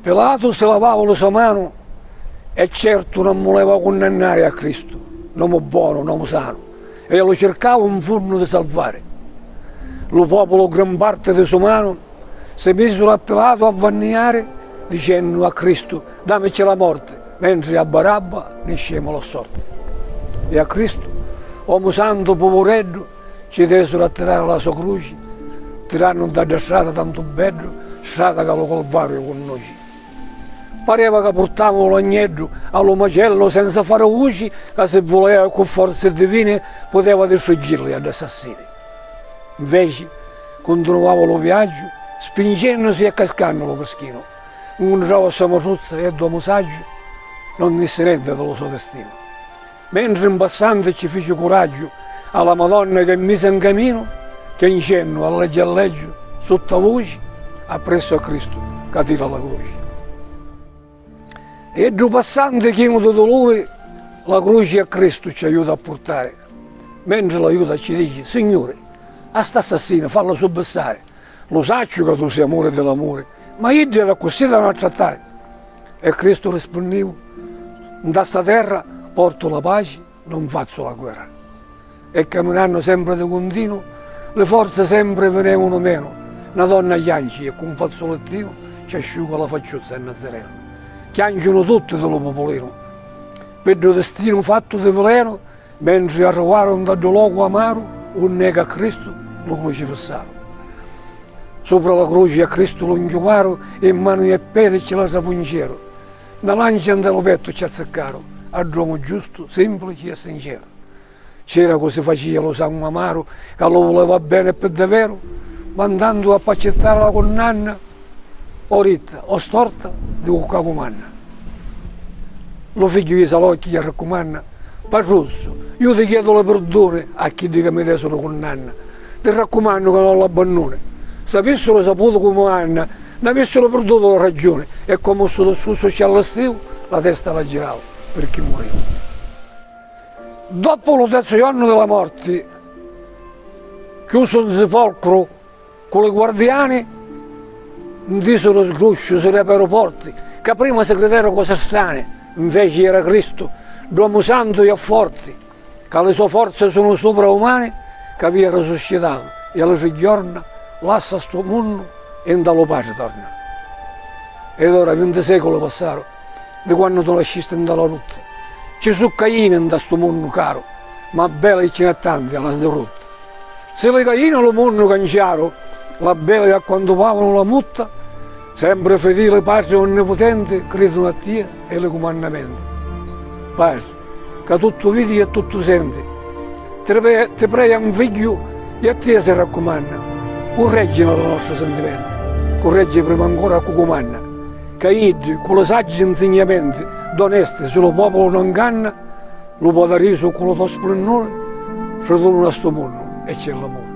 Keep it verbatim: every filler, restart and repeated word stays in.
Pilatu si lavau li so manu e certu non vuleva cunnannari a Cristu, n'omu bonu, n'omu sanu, e lu circau 'n funnu di salvari. Lu populu, gran parti di su manu, si misiru a Pilatu a vanniari, dicennu a Cristu: "Damici la morti, mentri a Barabba niscemu la sorti." E a Cristu, omu santu puvureddu, ci tesiru a tirari la so cruci, tirannu dda dda strata tantu beddu, strata ca lu Calvariu cunnuci. Pareva ca purtava un lagneddu a lu macellu senza fari vuci, ca si vuleva e cu forzi divini puteva distruggilli a dd'assassini. Nveci, cuntinuava lu viaggiu, spingennusi e cascannu lu pischinu. Ncuntrau a so matruzza e d'omu saggiu non dissi nenti di lu so destinu. Mentri 'n passanti ci fici curaggiu a la Madonna ca è misa 'n caminu, chiancennu alleggiu alleggiu, sutta vuci, appressu a Cristu ca tira la cruci. E ddu passanti chinu di duluri la cruci a Cristu ci aiuta a purtari. Mentri l'aiuta ci dici: "Signuri, a st'assassini fallu subbissari. Lu sacciu ca tu si amuri di l'amuri, ma iddi d'accussì t'hannu a trattari." E Cristu rispunniu: "Nta sta terra portu la paci, non fazzu la guerra." E caminannu sempri di cuntinu, li forzi sempri vinevunu menu. Na donna chianci e cu un fazzulettinu ci asciuga la facciuzza e Nazarenu. Chianciunu tutti di lu pupulinu pi ddu distinu fattu di vilenu, mentri arrivaru nta ddu locu amaru unni ca Cristu lu crucifissaru. Supra la cruci a Cristu lu nchiuvaru e manu e pedi ci la trapungeru. Na lancia nta lu pettu ci azziccaru, a dd'omu giustu, simplici e sinceru. C'era cu si facia lu sangu amaru, ca lu vuleva beni pi daveru, ma ntantu a p'accittari la cunnanna, o ritta o storta, di cu ca cumanna. Lu figghiu di Salocchi gli arraccumanna: "Patruzzu, iu ti chiedu li pirduni a chiddi ca mi desiru cunnanna. Ti raccumannu ca non l'abbannuni." S'avissiru saputu comu anna, n'avissiru pirdutu la ragiuni, e comu stu discursu ci allistiu, la testa la girau, pirchì muriu. Doppu lu terzu jornu di la morti, chiusu 'n sipolcru cu li guardiani, ntisiru sgrusciu, si riaperu porti, ca prima si crideru cosi strani, nveci era Cristu, dd'omu santu e forti, ca li so forzi sunu supra umani, ca avia risuscitatu e a li tri jorna lassa stu munnu e nta lu Patri torna. Ed ora vinti seculi passaru di quannu tu nascisti nta la rutta. Ci su Caini nta stu munnu caru, ma Abeli ci n'ha tanti a la sdirutta. Si li Caini lu munnu canciaru, l'Abeli a quantu pavanu la mutta, sempri fidili Patri onniputenti, cridunu a tia e li cumannamenti. Patri, ca tuttu vidi e tuttu senti, ti pre-, ti preia un figghiu e a tia si raccumanna, curreggila li nostri sentimenti, curreggi prima ancora cu cumanna, ca iddi, cu li saggi nsignamenti d'onesti, si lu populu non nganna, lu podarisu cu lu to splinnuri, fridunu a stu munnu e c'è l'amuri.